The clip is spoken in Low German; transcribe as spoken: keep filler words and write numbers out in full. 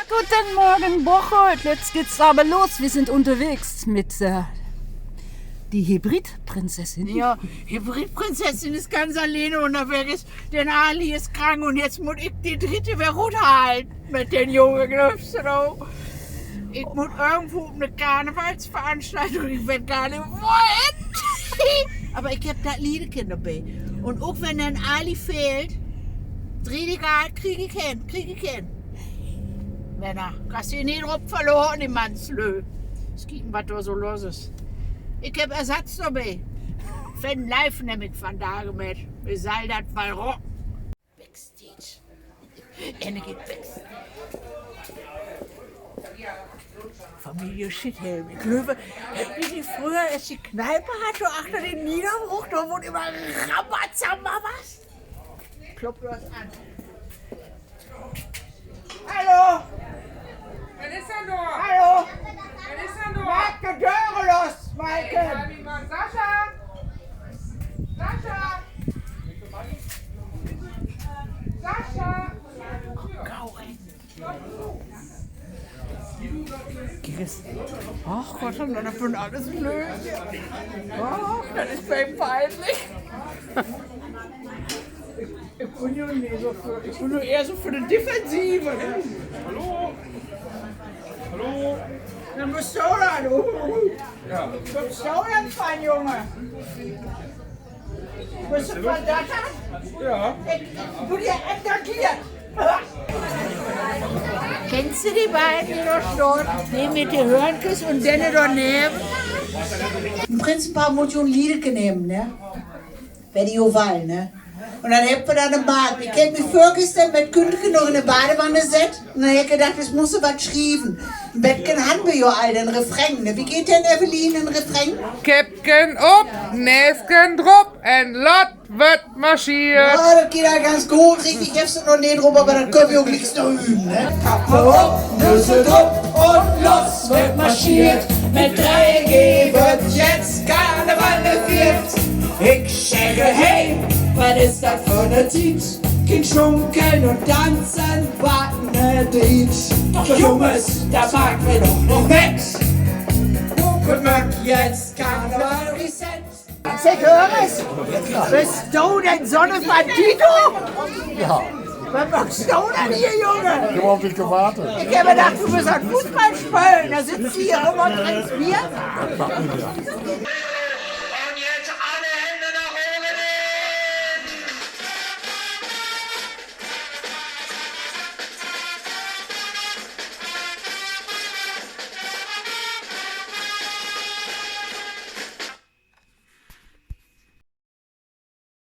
Guten Morgen, Bocholt. Jetzt geht's aber los. Wir sind unterwegs mit, äh, die Hybridprinzessin. Ja, Hybridprinzessin is ganz alleen ünnerwegens. Den Ali is krank un jetzt mutt ik de Dritte weer ruthalen mit den Jungen, glöövst du noch? Ik mutt irgendwo op 'ne Karnevalsveranstaltung, ik weet gor nich, wohen. Aver ik hebb dat Liedekind dorbi. Un ok wenn den Ali fehlt, is egal, krieg ik hen, krieg ik hen. Männer, kannst di nich drop verlaten, de Mannslü. Eens kieken, wat dor so los is. Ik hebb Ersatz dorbi. Van Leif nehm ik vandage mit. Wi sall dat wall rocken. Backstage. Enne geiht Backstage. Familie Schiethelm. Ik glööv, hebbt wi nich fröher eerst de Kneipe hatt, dor achter den Niederbruch, dor wo immer Rambazamba was? Klopp bloß an. Hallo! Wat is denn dor? Hallo! Wat is denn dor? Maak de Döre los, Maike! Sascha! Sascha! Sascha! Gau rin. Ach Gott, dat bünt allens Blööde. Ach, dat is mi pienlich. Ik bün jo nich so för, ik bün jo ehr so för de Defensive, ne? Hallo? Hallo? Denn büst du dor, du. Ja. Büst du dor, Junge? Büst du verdattert? Ja. Ik, ik bün hier attackeert. Kennst du de beiden, de dor staht? De mit de Hörnkes un denne dorneven? En Prinzenpaar mutt jo en Liedeke nehmen, ne? Wedder jo wall, ne? Un denn hebbt wi dor en Markt. Ik heff mi vörgistern mit Künke noch in de Badewanne sett. Un denn heff ik dacht, ik mutt wat schrieven. En beten harrn wi jo al den Refrain, ne? Wo geiht denn, Evelyn, de Refrain? Käppken op, Näsken drop en laat wi marscheren. Ja, dat geiht al ganz goot. Richtig, ik heff se noch nich drop, aver dat köönt wi ok glieks noch öven, ne? Kappe op, Mütze drop un los ward marschiert. Mit dree G ward jetzt Karneval fiert. Ik segg, hey, wat is dat för 'ne Tiet? Kien Schunkeln un Danzen, wat 'ne Driet. Doch Junges, dat maakt wi doch nich mit. Wi maakt jetzt Karneval Reset. Sag, hör eens, büst du denn so'ne Bandito? Ja. Wat maakst du denn hier, Junge? Ik heff op di wart. Ik heff dacht, du büst an Football spelen. Dor sittst du hier üm un drinkst Beer.